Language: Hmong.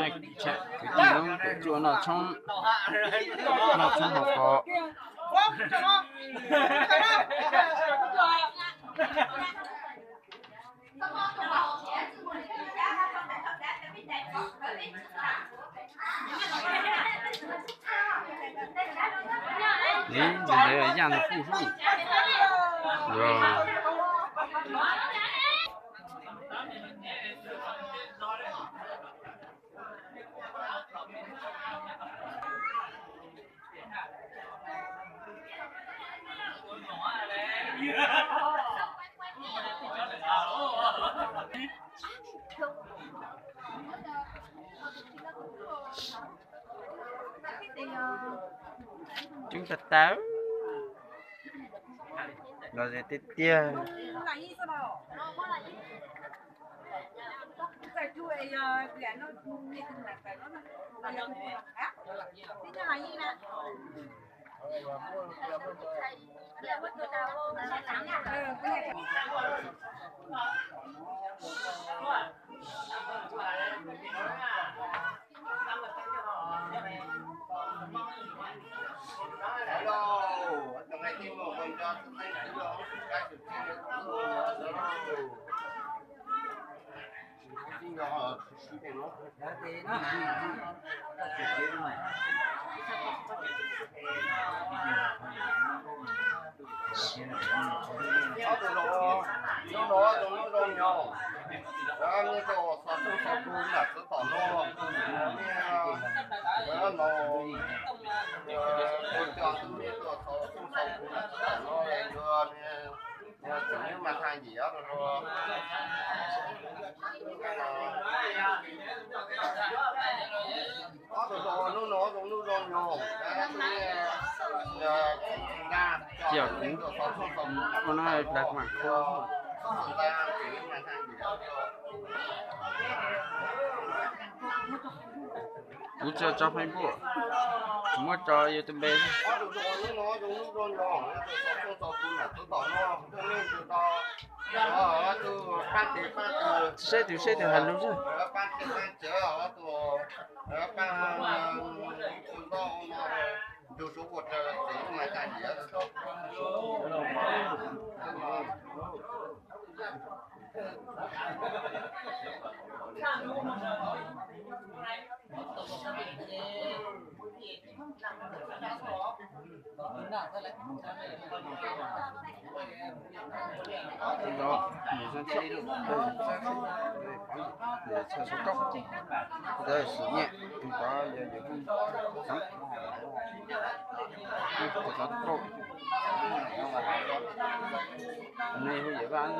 Kwv tij Hmoob tus cua noj tshoob, noj tshoob hauv qos. Ntawd yaj ntawd kuj hlub. Coob tag tag, los tiag tiag. Ob tug zoo, hnub no zoo hnub zoo nyoog, nej tuaj xov tooj xov kub nram txwv tom no, nej, no, ua cov nej tuaj xov tooj xov kub nram txwv tom no, tseem mas tha yim ob tug zoo. Ob tug zoo, hnub no zoo hnub zoo nyoog, nej, Yog kuv ua no plas mas kho. Kuv tsis tso Facebook, muab tso YouTube. Seb tus, seb tus has lug xwb. Tus no, tus no txhaj ib lub, tus no txhaj sawv koj, tus no sim nyiam, tus tod yog yawm Hmoob Xeev, tus tod Tub Rau, tus no yog Hmoob Yawm Vaj.